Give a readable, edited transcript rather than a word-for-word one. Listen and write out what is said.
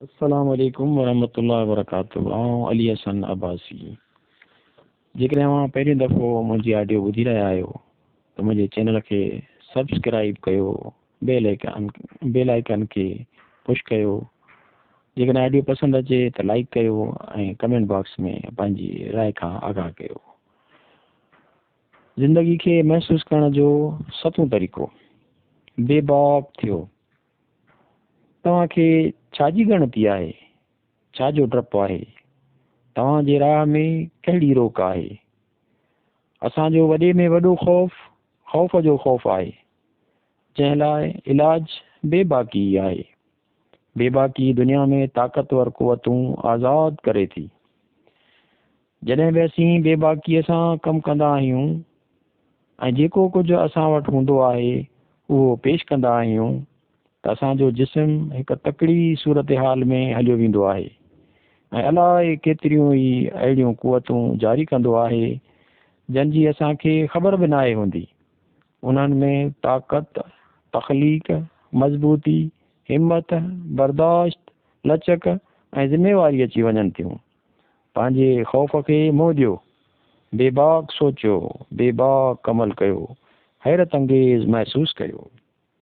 السلام عليڪم ورحمة الله وبرڪاته آئون علي حسن عباسي جيڪڏهن اوهان پهريون دفعو منهنجي آڊيو ٻڌي رهيا آهيو ته منهنجي چينل کي سبسڪرائب ڪيو بيل آئيڪان بيل آئيڪان کي پش ڪيو جيڪڏهن آڊيو پسند اچي ته لائڪ ڪيو ۽ ڪمينٽ باڪس ۾ پنهنجي راء کان آگاهه ڪيو زندگي کي محسوس ڪرڻ جو ستون طريقو بي باڪ ٿيو توهان کي ڇا جي ڳڻتي آهي؟ ڇا جو ڊپ آهي؟ توهان جي راهه ۾ ڪهڙي روڪ آهي؟ اسان جو وڏي ۾ وڏو خوف، خوف جو خوف آهي، جنهن لاء علاج بي باڪي ئي آهي. بي باڪي دنيا ۾ طاقتور قوتون آزاد ڪري ٿي. جڏهن به اسين بي باڪيء سان ڪم ڪندا آهيون ۽ جيڪو ڪجهه اسان وٽ هوندو آهي اهو پيش ڪندا آهيون ته اسان جو جسم هڪ تڪڙي صورتحال ۾ هليو ويندو آهي ۽ الائي ڪيتريون ئي اهڙيون قوتون جاري ڪندو آهي جن جي اسان کي خبر به ناهي هوندي. انهن ۾ طاقت، تخليق، مضبوطي، همت، برداشت، لچڪ ۽ ذميواري اچي وڃن ٿيون. پنهنجي خوف کي منهن ڏيو، بيباڪ سوچيو، بيباڪ عمل ڪيو، حيرت انگيز محسوس ڪيو.